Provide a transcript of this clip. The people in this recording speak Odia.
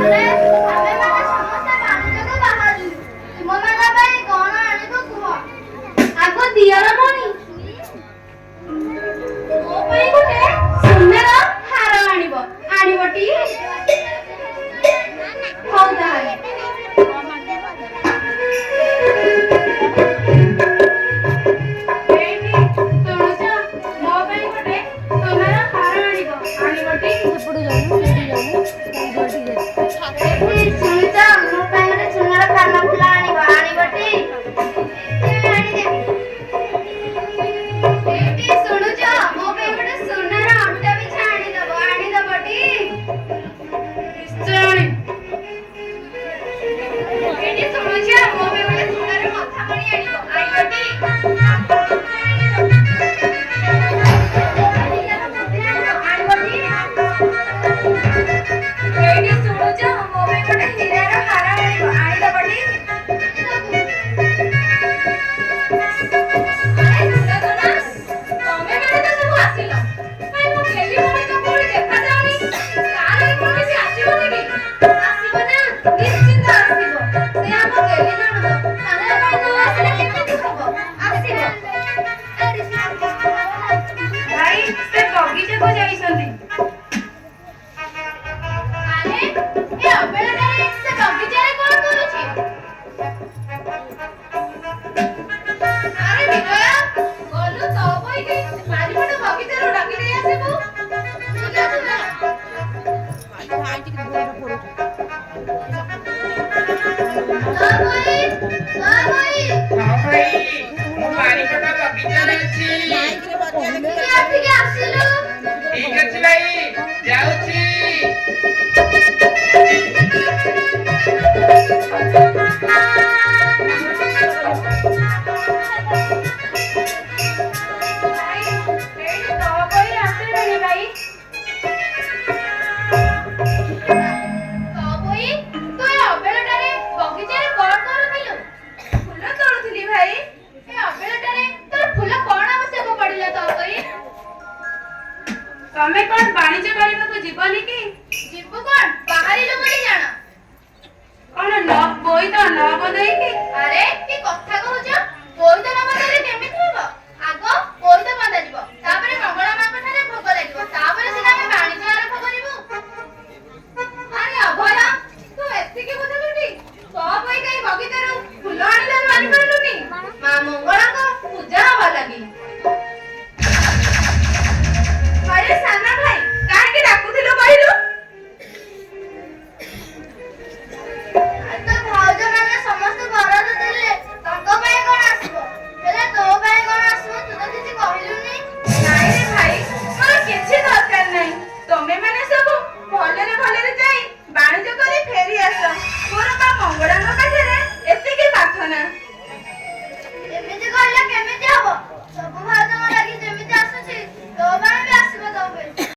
ଆରେ, ଆମେ ମାନେ ସମସ୍ତେ ବାଣିଜ୍ୟକୁ ବାହାରିଲୁ। ତୁମମାନଙ୍କ ପାଇଁ କଣ ଆଣିବୁ କୁହ। ଆଗ ଦିଅର ମଣି, ମୋ ପାଇଁ ଗୋଟେ ସୁନାର ହାର ଆଣିବ, ଆଣିବଟି? ହଉ ତାହେଲେ। ଏଇଠି ଶୁଣୁଛ, ମୋ ପାଇଁ ଗୋଟେ ସୁନାର ହାର ଆଣିବ, ଆଣିବଟି? ସେପଟୁ ଯାଉନୁ, ସେଇଠି ଯାଉନୁ, ସେଇଠି ଅଛି। ଏଇଠି ଶୁଣୁଛ, ମୋ ପାଇଁ ଗୋଟେ ସୁନାର କାନଫୁଲ ଆଣିବ, ଆଣିବଟି? ନିଶ୍ଚୟ ଆଣିଦେବି। ଏଇଠି ଶୁଣୁଛ, ମୋ ପାଇଁ ଗୋଟେ ସୁନାର ଅଣ୍ଟା ବିଛା ଆଣିଦବ, ଆଣିଦବଟି? ନିଶ୍ଚୟ ଆଣିବି। ଏଇଠି ଶୁଣୁଛ, ମୋ ପାଇଁ ଗୋଟେ ସୁନାର ମଥାମଣି ଆଣିବ, ଆଣିବଟି? ଆଣିବଟି? ଏଇଠି ଶୁଣୁଛ, ମୋ ପାଇଁ ଗୋଟେ ହୀରାର ହାର ଆଣିବ, ଆଣିଦବଟି? ଆରେ ସୁଲୋଚନା, ତମେ ମାନେ ତ ସବୁ ଆସିଲ, କାଇଁ ମୋ ଗେଲି ଭଉଣୀ ତ କୋଉଠି ଦେଖାଯାଉନି? ତାର ବି କଣ କିଛି ଆସିବନି କି? ଆସିବ ନା, ନିଶ୍ଚିନ୍ତ ଆସିବ। ସେ ଆମ ଗେଲି ନଣନ୍ଦ, ତାଙ୍କ ପାଇଁ ନ ଆସିଲେ କେମିତି ହବ? ଆସିବ। ଭାଇ, ସେ ବଗିଚାକୁ ଯାଇଛନ୍ତି। ଆରେ, ଏ ଅବେଳାଟାରେ ସେ ବଗିଚାରେ କଣ କରୁଛି? ଆରେ ବିଜୟ, ଗଲୁ ତ ବଇକି